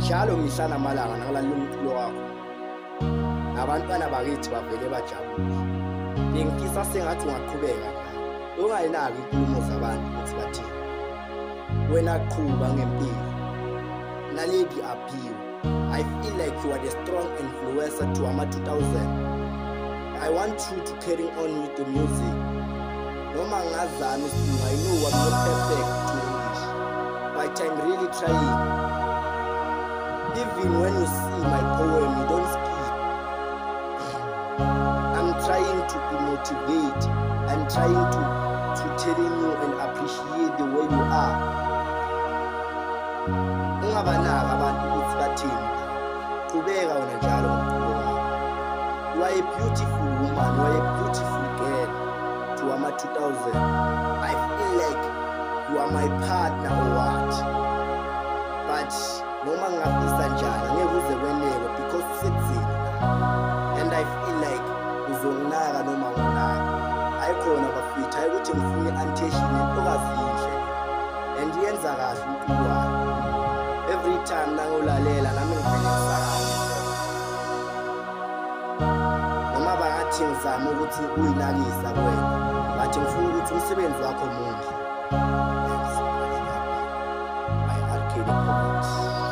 Njalo mihla namalanga nangilalela umculo wakho, nabantwana bakithi bavele bajabule. Bengifisa sengathi ungaqhubeka njalo, ungayinaki inkulumo zabantu ukuthi bathini. Wena qhuba ngempilo. Naledi Aphiwe, I feel like you are the strong influencer to ama-2000. I want you to carry on with the music. Noma ngingazami isilungu, I know I'm not perfect to English, but I'm really trying. Even when you see my poem, you don't skip. I'm trying to be motivated. I'm trying to telling you and appreciate the way you are. Ungabanaki abantu ukuthi bathini. Qhubeka wena njalo ngomculo wakho. You are a beautiful woman, you are a beautiful girl to ama-2000. I feel like you are my partner or what, but noma ngingafisa njani angeke uze kweneke because usekuthini, and I feel like uzonginaka noma nginaka. Ayikhona bafethu, hayi ukuthi ngifuna i-attention. Intokazi yinhle and iyenza kahle umculo wayo. Every time nangulalela nami ngivele ngisakale, noma bangathi ngizama ukuthi uyinakisa kuwena, but ngifuna ukuthi umsebenzi wakho muhle. By RK the Poet.